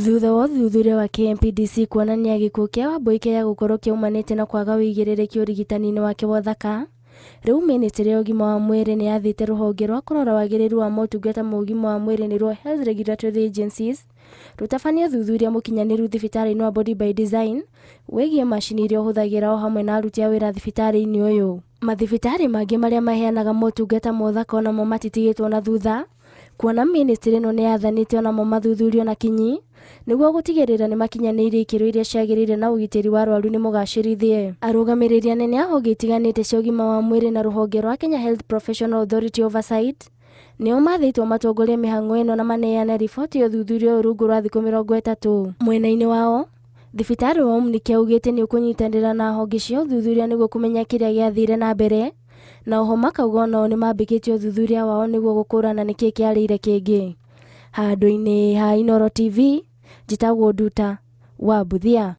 Thutha wa ũthuthuria wa KMPDC kuonania gĩkuũ kĩa Wambui kĩaya gũkorwo kĩaumanĩte na kwaga ũigĩrĩrĩki ũrigitani-inĩ wake wa ũthaka, rĩu mĩnĩstrĩ ya ũgima wa mwĩrĩ nĩ yathĩte rũhonge rwa kũrora wagĩrĩru wa motungata ma ũgima wa mwĩrĩ nĩruo Health Regulatory Agencies rũtabanie ũthuthuria mũkinyanĩru thibitarĩ-inĩ wa Body by Design wĩgiĩ macini iria ũhũthagĩra o hamwe na aruti a wĩra thibitarĩ-inĩ ũyũ. Mathibitarĩ mangĩ marĩa maheanaga motungata ma ũthaka onamo matitigĩtwo na thutha, kuona mĩnĩstrĩ ĩno nĩ yathanĩte onamo mathuthurio na kinyi nĩguo gũtigĩrĩra nĩ makinyanĩirie ikĩro iria ciagĩrĩire na ũgitĩri wa arwaru nĩ mũgacĩrithie. Arũgamĩrĩri anene a honge itiganĩte cia ũgima wa mwĩrĩ na rũhonge rwa Kenya Health Professional Authority Oversight nĩo mathĩtwo matongorie mĩhang'o ĩno na maneane riboti ya ũthuthuria ũyũ rungu rwa thikũ 30. Mwena-inĩ wao, thibitarĩ wa Omnic augĩte nĩ ũkũnyitanĩra na honge cia ũthuthuria nĩguo kũmenya kĩrĩa gĩathire na mbere, na oho makauga onao nĩ mambĩkĩtie ũthuthuria wao nĩguo gũkũrana nĩkĩ kĩarĩire kĩngĩ. Handũ-inĩ ha Inooro TV, njĩtagwo Nduta wa Mbuthia.